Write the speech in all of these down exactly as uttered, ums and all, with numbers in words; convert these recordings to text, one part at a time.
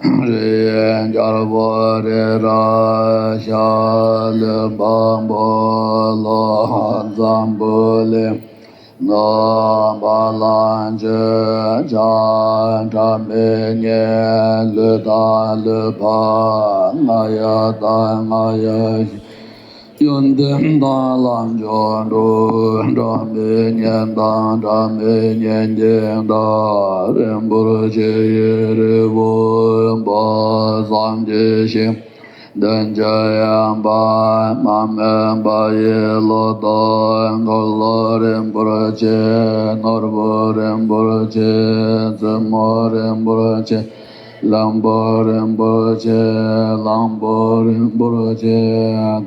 རི་རྒྱལ་པོ་རི་རབ་ཤ་ལུ་འབངས་པོ་ལོ་འཛམ་བུ་གླིང་། ནོ་པ་ལ་མཆོད་བྱ་སྒྲ་མི་སྙན་ལུས་དང་ལུས་འཕགས་རྔ་ཡབ་དང་རྔ་ཡབ་གཞི། ཡོན་ཏན་དང་ལམ་མཆོག་འགྲོ། སྒྲ་མི་སྙན་དང་སྒྲ་མི་སྙན་གྱི་སྒྲ། རིན་པོ་ཆེ་ཡི་རི་བོ་ཡིན་པ་བསམ་གྱིས་ཤིང་། གདོན་གྱི་གཡན་པ་མ་སྨད་པ་ཡི་ལོ་ཏོག་འཁོར་ལོ་རིན་པོ་ཆེ། ནོར་བུ་རིན་པོ་ཆེ། བཙུན་མོ་རིན་པོ་ཆེ། གླང་པོ་རིན་པོ་ཆེ། གླང་པོ་རིན་པོ་ཆེ།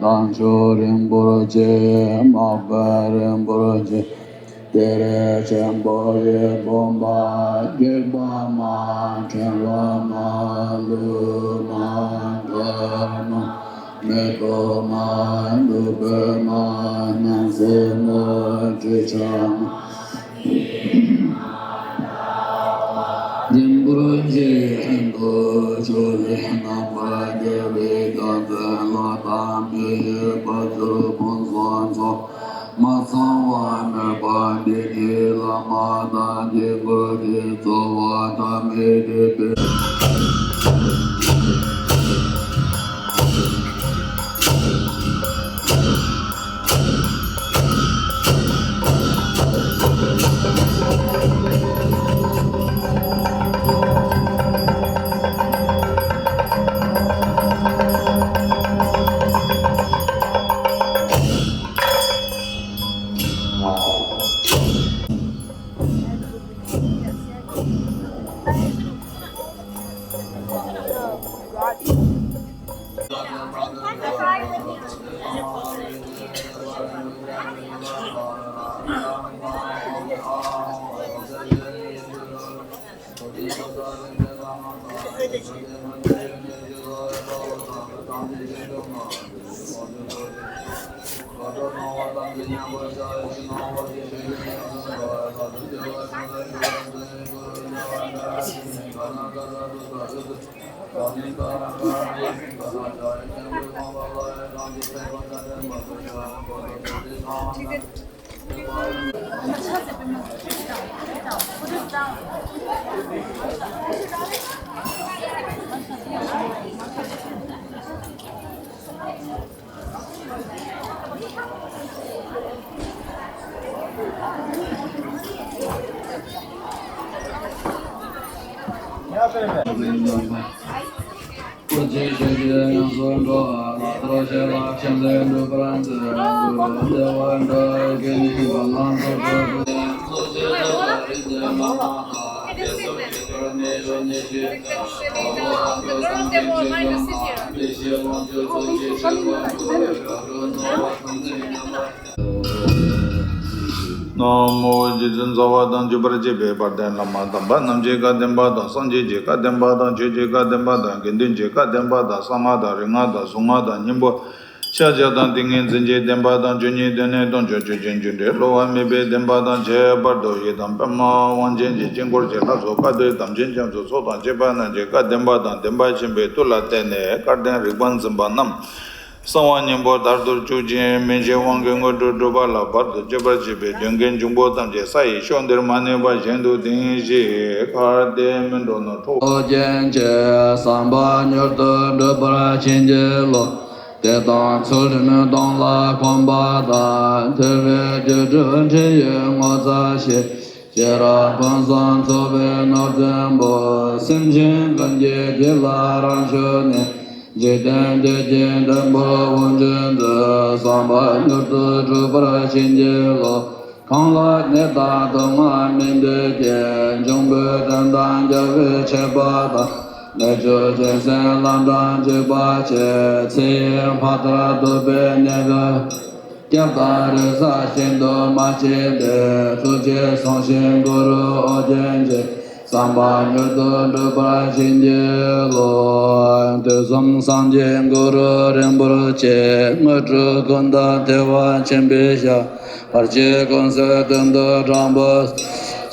དམ་ཆོས་རིན་པོ་ཆེ། མག་པ་རིན་པོ་ཆེ། གཏེར་ཆེན་པོ་ཡི་བུམ་པ། སྐྱེས་པ་མ། ཕྲེང་བ་མ། ལུས་མ། དར་མ། མེ་ཏོག་མ། བདུག་སྤོས་མ། སྣང་སྲིད་མ། གྲུ་ཆུན་མ། རིན་པོ་ཆེ་ཐུན་མོང་ཕྱོགས་ལས་རྣམ་པར་རྒྱལ་བའི་རྒྱལ་མཚན་ལ་དམ་པའི་ཡོན་པ་ཚུལ་ཕུན་སུམ་ཚོགས། མ་ཚང་བ་མེད་པ་འདི་ཉིད་བླ་མ་དང་དཀྱིལ་འཁོར་གྱི་གཙོ་བོ་དམ་པའི་དེད་དཔོན། ན་མོ། རྗེ་བཙུན་རྩ་བ་དང་བརྒྱུད་པར་བཅས་པའི་དཔལ་ལྡན་བླ་མ་དམ་པ་རྣམས་ཀྱི་བཀའ་བདེན་པ་དང་། སངས་རྒྱས་ཀྱི་བཀའ་བདེན་པ་དང་། ཆོས་ཀྱི་བཀའ་བདེན་པ་དང་། དགེ་འདུན་གྱི་བཀའ་བདེན་པ་དང་། གསང་སྔགས་དང་རིག་སྔགས་དང་གཟུངས་སྔགས་དང་སྙིང་པོ་ཤཱཀྱ་དང་ཏིང་ངེ་འཛིན་གྱི་བདེན་པ་དང་། བཅུ་གཉིས་སྡེ་སྣོད་སྟོང་ཕྲག་བཅུ་གཅིག་འབྱུང་འགྲོའི་སླུ་བ་མེད་པའི་བདེན་པ་དང་ཁྱད་པར་དུ་ཡི་དམ་པདྨ་དབང་ཆེན་གྱི་དཀྱིལ་འཁོར་གྱི་ལྷ་ཚོགས་བཀའ་སྡོད་དམ་ཅན་རྒྱ་མཚོའི་ཚོགས་དང་བཅས་པ་རྣམས་ཀྱི་བཀའ་བདེན་པ་དང་། བདེན་པ་ཆེན་པོའི་མཐུ་ལ་བརྟེན་ནས་སྐལ་ལྡན་རིག་པ་འཛིན་པ་རྣམས། གསང་བ་སྙིང་པོ་དར་དུ་བཅུག་ཅིང་། སྨིན་བྱེད་དབང་གི་དངོས་གྲུབ་འགྲུབ་པ་ལ་བར་དུ་གཅོད་པར་བྱེད་པའི་གདོན་བགེགས་འབྱུང་པོ་ཐམས་ཅད་ས་ཡི་ཕྱོགས་འདིར་མ་གནས་པ་གཞན་དུ་དེང་ཞིག་གར་ཏེ་སྨིན་འགྲོ་ནོ། ཁྲོ་བོ་རྒྱན་གྱི་བསམ་པ་མྱུར་དུ་འགྲུབ་པར་བྱིན་གྱིས་རློབས། དད་དང་ཚུལ་ཁྲིམས་གདོང་ལ་གོམས་པ་དང་། ཐུབ་པའི་རྒྱུ་འགྲུབ་འཕྲིན་ཡི་ངོ་མཚར་ཤེས། ཤེས་རབ་ཕུན་སུམ་ཚོགས་པའི་ནོར་རྫིང་བུ། སེམས་ཅན་ཀུན་གྱི་རྒྱུད་ལ་རང་ཆུད་ནས། འཇིག་རྟེན་བདེ་སྐྱིད་ལྡན་པའི་དབུགས་འབྱིན་ཚུལ། བསམ་པ་མྱུར་དུ་འགྲུབ་པར་བྱིན་གྱིས་རློབས། གང་ལ་ནད་དང་སྡུག་བསྔལ་མི་འདོད་ཀྱི། འབྱུང་པོའི་དོན་དང་རྒྱལ་བའི་ཆད་པ་དང་། ནད་བཅོས་གཅིན་ཟན་ལམ་འགྲམ་འཇིགས་པ་ཆེ། ཚེ་ཡི་ཕ་མཐར་སྡུག་པའི་ནད་ཀྱིས། སྐྱབས་དང་རེ་ས་ཤིན་ཏུ་མ་མཆིས་པའི། ཐུགས་རྗེས་བཟུང་ཞིང་གུ་རུ་ཨོ་རྒྱན་གྱིས། བསམ་པ་མྱུར་དུ་འགྲུབ་པར་བྱིན་གྱིས་རློབས། དུས་གསུམ་སངས་རྒྱས་གུ་རུ་རིན་པོ་ཆེ། དངོས་གྲུབ་ཀུན་བདག་བདེ་བ་ཆེན་པོའི་ཞབས། བར་ཆད་ཀུན་སེལ་དོན་དུ་དྲངས་པ།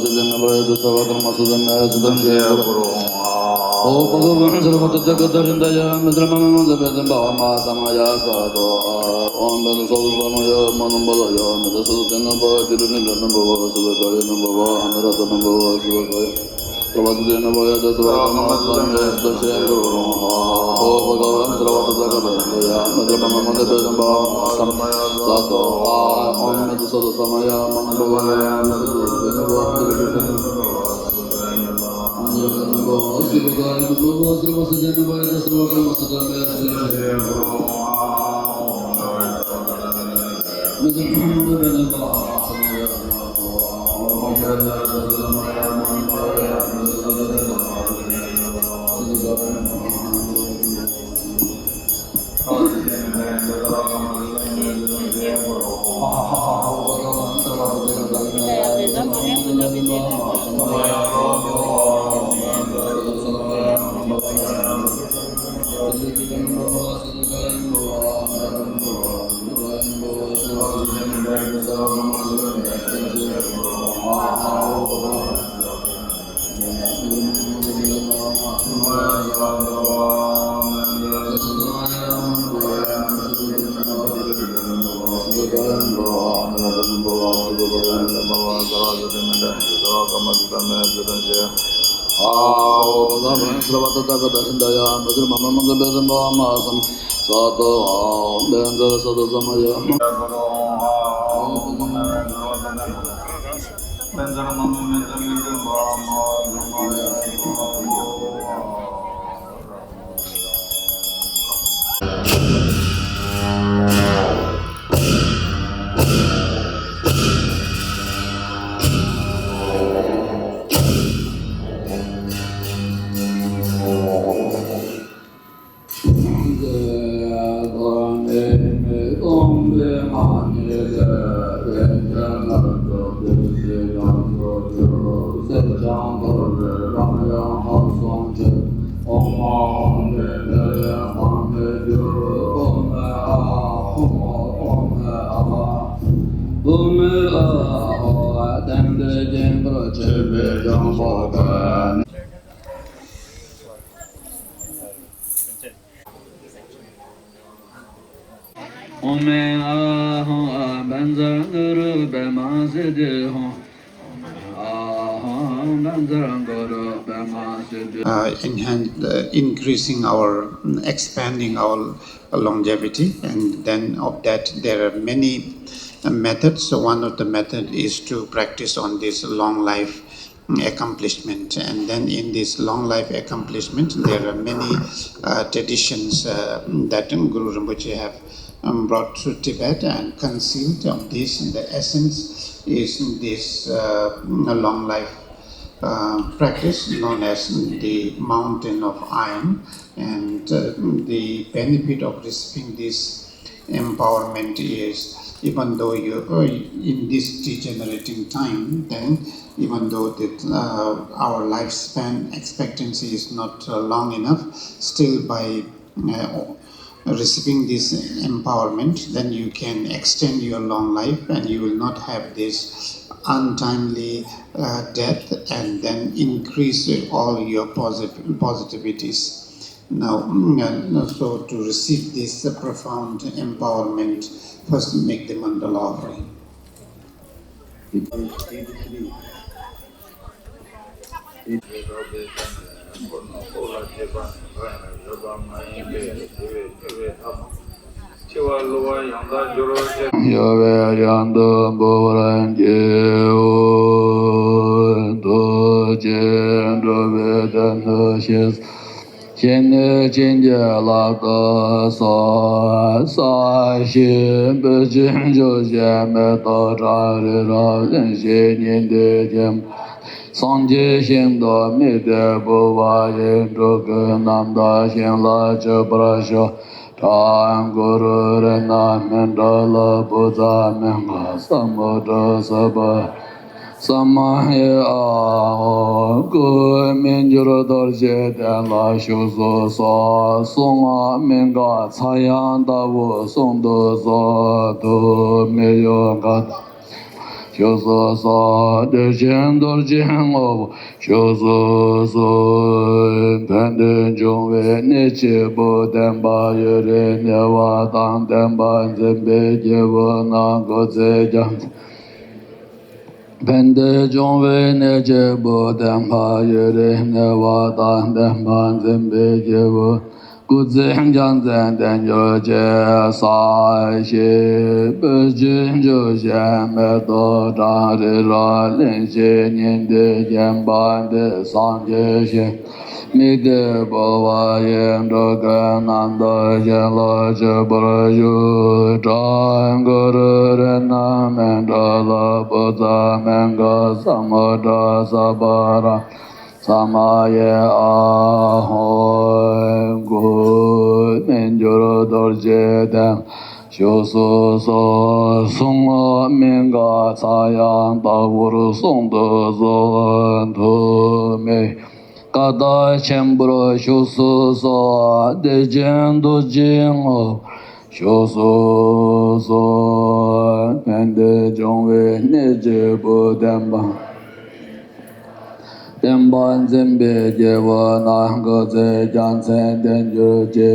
ཚོགས་ཀྱི་ནུས་པ་ཡོད་དེ་ས་བ་ཀརྨ་སུ་དང་ངའི་སུ་དང་ཞེས་གུ་རུ། ཨོ་བྷ་ག་ཝན་སརྦ་ཏ་ཙ་ཀ་ཏ་ཧྲྀ་ད་ཡ་མི་ཏྲ་མ་མ་མ་ཛ་བེ་ཛ་བྷ་མ་ས་མ་ཡ་སྭ་དྷོ། ཨོམ་བེ་ཏ་སོ་ཏ་ས་མ་ཡ་མ་ནུ་བ་ལ་ཡ་མི་ཏ་སོ་ཏ་ཏེ་ནུ་བ་ཅི་རུ་ནི་ཏ་ནུ་བ་ས་བ་ཀ་ཡ་ནུ་བ་ཨ་ནུ་ར་ཏ་ནུ་བ་ས་བ་ཀ་ཡ། ཏ་བ་སུ་ཏེ་ནུ་བ་ཡ་ཏ་ས་བ་ཀརྨ་སུ་དང་ངའི་སུ་དང་ཞེས་གུ་རུ། ཨོ་བྷ་ག་ཝན་སརྦ་ཏ་ཙ་ཀ་ཏ་ཧྲྀ་ད་ཡ་མི་ཏྲ་མ་མ་མ་ཛ་བེ་ཛ་བྷ་མ་ས་མ་ཡ་སྭ་དྷོ། ཨོམ་བེ་ཏ་སོ་ཏ་ས་མ་ཡ་མ་ནུ་བ་ལ་ཡ་མི་ཏ་སོ་ཏ་ཏེ་ནུ་བ་ཅི་རུ་ནི་ཏ་ནུ་བ་ས་བ་ཀ་ཡ་ནུ་བ་ས་བ་ཀརྨ་སུ་དང་ངའི་སུ་དང་ཞེས་གུ་རུ། ཨོཾ་ཨཱཿཧཱུྃ་བཛྲ་གུ་རུ་པདྨ་སིདྡྷི་ཧཱུྃ། ཨོཾ་ཨཱཿཧཱུྃ་བཛྲ་གུ་རུ་པདྨ་སིདྡྷི། Uh, enhance, uh, increasing our, mm, expanding our longevity, and then of that there are many, uh, methods. So one of the method is to practice on this long life accomplishment. And then in this long life accomplishment, there are many, uh, traditions, uh, that Guru Rinpoche have, um, brought to Tibet and concealed of this. The essence is this, uh, long life, uh, practice known as the Mountain of Iron. And, uh, the benefit of receiving this empowerment is, even though you, uh, in this degenerating time, then even though that, uh, our lifespan expectancy is not, uh, long enough, still by, uh, receiving this empowerment, then you can extend your long life and you will not have this untimely, uh, death, and then increase all your posit- positivities. Now, mm, uh, so to receive this, uh, profound empowerment, first make the mandala offering. Eighty-three. དེའི་དེ་ལྟར་དེ་ཙམ་ནས་འཁོར་ནི་འཁོར་ལ་སྐྱེས་པ་ནི་གང་ཡང་ཡོད་པ་མ་ཡིན་པས། དེ་བས་འཆི་བའི་ཐ་མ་འཆི་བ་བསླུ་བ་ཡང་དག་སྦྱོར་བར་བྱེད། ཡོད་པས་ཡང་དག་འབུལ་བར་བགྱིའོ། ཐུགས་རྗེས་འགྲོ་བའི་དོན་དུ་གཤེགས། ཞི་གནས་བྱིན་གྱིས་བརླབ་ཏུ་གསོལ། ས་གཞི་སྤོས་ཆུས་བྱུགས་ཤིང་མེ་ཏོག་བཀྲ་རི་རབ། གླིང་བཞི་ཉི་ཟླས་བརྒྱན་པ། སངས་རྒྱས་ཞིང་དུ་དམིགས་ཏེ་འབུལ་བ་ཡིས། འགྲོ་ཀུན་རྣམ་དག་ཞིང་ལ་སྤྱོད་པར་ཤོག། གྲངས་འཁོར་རིགས་རྣམས་མི་འདྲ་ལ། བུ་ཚ་མི་འགག་ཟབ་མོ་སྒྲ་ཟབ་པ། ས་མ་ཡི་ཨ་ཧོ། སྐུ་མི་འགྱུར་རྡོ་རྗེ་གདན་ལ་བཞུགས་སུ་གསོལ། གསུང་ངག་མི་འགག་ཚངས་དབྱངས་ལྟ་བུ་གསུང་དུ་གསོལ། ཐུགས་མི་གཡོ་མཁའ་ལྟར་བཞུགས་སུ་གསོལ། བདེ་ཆེན་རྡོ་རྗེ་ངོ་བོ་བཞུགས་སུ་གསོལ། ཕན་བདེ་འབྱུང་བའི་གནས་སྐྱེས་བུ། བདེན་པ་ཡུན་རིང་གནས་པ་དང་། བདེན་པ་འཛིན་པའི་སྐྱེས་བུ་རྣམས། སྐུ་ཚེ་རྒྱ་མཚོའི། ཕན་བདེ་འབྱུང་བའི་གནས་སྐྱེས་བུ། བདེན་པ་ཡུན་རིང་གནས་པ་དང་། བདེན་པ་འཛིན་པའི་སྐྱེས་བུ། སྐུ་ཚེ་རྒྱ་མཚོའི་དལ་འབྱོར་གྱི། ས་གཞི་སྤོས་ཆུས་བྱུགས་ཤིང་མེ་ཏོག་བཀྲ་རི་རབ། གླིང་བཞི་ཉི་ཟླས་བརྒྱན་པ་འདི། སངས་རྒྱས་ཞིང་དུ་དམིགས་ཏེ་འབུལ་བ་ཡིས། འགྲོ་ཀུན་རྣམ་དག་ཞིང་ལ་སྤྱོད་པར་ཤོག། གྲངས་འཁོར་རིགས་རྣམས་མི་འདྲ་ལ། བུ་ཚ་མི་འགག་ཟབ་མོ་སྒྲ་ཟབ་པ། རང་ས་མ་ཡི་ཨ་ཧོ། སྐུ་མི་འགྱུར་རྡོ་རྗེ་གདན་ལ་བཞུགས་སུ་གསོལ། གསུང་ངག་མི་འགག་ཚངས་དབྱངས་ལྟ་བུར་གསུང་དུ་གསོལ། ཐུགས་མི་མཁའ་ལྟར་ཆེན་པོར་བཞུགས་སུ་གསོལ། བདེ་ཆེན་རྡོ་རྗེ་ངོ་བོར་བཞུགས་སུ་གསོལ། ཕན་བདེ་འབྱུང་བའི་གནས་སྐྱེས་བུ། བདེན་པ་བདེན་པ་འཛིན་པའི་སྐྱེས་བུ་རྣམས། སྐུ་ཚེ་རྒྱ་མཚོའི་དལ་འབྱོར་གྱི།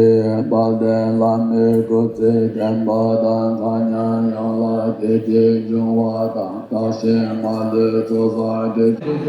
དཔལ་ལྡན་བླ་མའི་སྐུ་ཚེ་བརྟན་པ་དང་། མཐའ་མྱང་ཡོངས་ལ་བདེ་སྐྱིད་འབྱུང་བ་དང་། བདག་གཞན་མ་ལུས་ཚོགས་བསགས་ཏེ།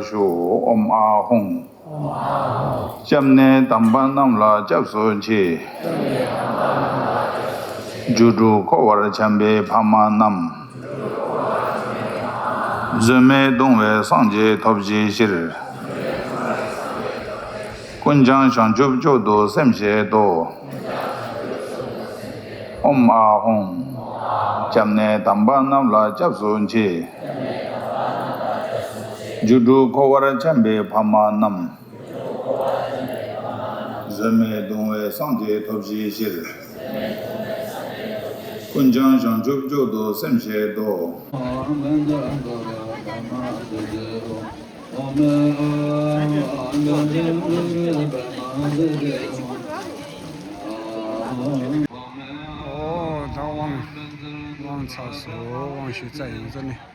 ཞུ། ཨོམ་ཨ་ཧོང་། སྐྱབས་གནས་དམ་པ་རྣམས་ལ་སྐྱབས་སུ་མཆི། སྒྱུ་འཕྲུལ་འཁོར་བར་འཁྱམས་པའི་ཕ་མ་རྣམས། བཟོད་མེད་གདུང་བའི་སངས་རྒྱས་ཐོབ་བྱའི་ཕྱིར། ཀུན་ཀྱང་བྱང་ཆུབ་མཆོག་ཏུ་སེམས་བསྐྱེད་དོ། ཨོམ་ཨ་ཧོང་། སྐྱབས་གནས་དམ་པ་རྣམས་ལ་སྐྱབས་སུ་མཆི། སྒྱུ་འཕྲུལ་འཁོར་བར་འཁྱམས་པའི་ཕ་མ་རྣམས། བཟོད་མེད་གདུང་བའི་སངས་རྒྱས་ཐོབ་བྱའི་ཕྱིར། ཀུན་ཀྱང་བྱང་ཆུབ་མཆོག་ཏུ་སེམས་བསྐྱེད་དོ། ཨོ་ད་དབང་དབང་ཚར་སོང་། དབང་ཞུ་ཚར་ཡིན་ཟེར་ནས།